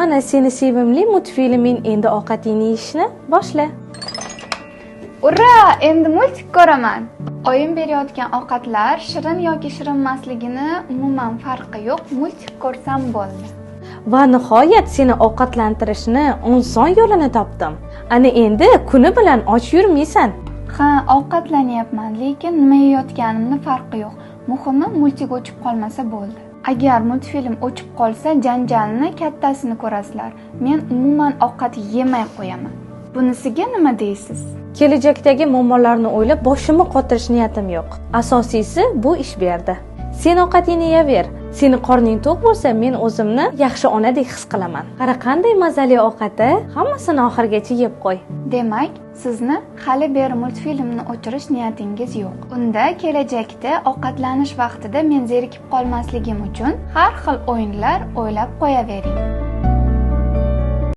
Mana seni sevimli multfilming, endi ovqatingni yeyishni boshla. Ura! Endi multik ko'raman. Oyim berayotgan ovqatlar shirin yoki shirinmasligini umuman farqi yo'q, multik ko'rsam bo'ldi. Va nihoyat seni ovqatlantirishni oson yo'lini topdim. Ana endi kuni bilan och yurmaysan. Ha, ovqatlanyapman, lekin nima yeyotganimni farqi yo'q. Muhimi multik o'chib qolmasa bo'ldi. Agar multfilm o'chib qolsa, janjalni kattasini ko'rasizlar. Men umuman ovqat yemay qo'yaman. Bunisiga nima deysiz? Kelajakdagi muammolarni o'ylab boshimni qotirish niyatim yo'q. Asosiysi bu ish berdi. Sen ovqatingni yeyaver. Seni qorning to'q bo'lsa, men o'zimni yaxshi onadek his qilaman. Qara qanday mazali ovqati, hammasini oxirigacha yeb qo'y. Demak, sizni hali beri multfilmni o'chirish niyatingiz yo'q. Unda kelajakda ovqatlanish vaqtida men zerikib qolmasligim uchun har xil o'yinlar o'ylab qo'yavering.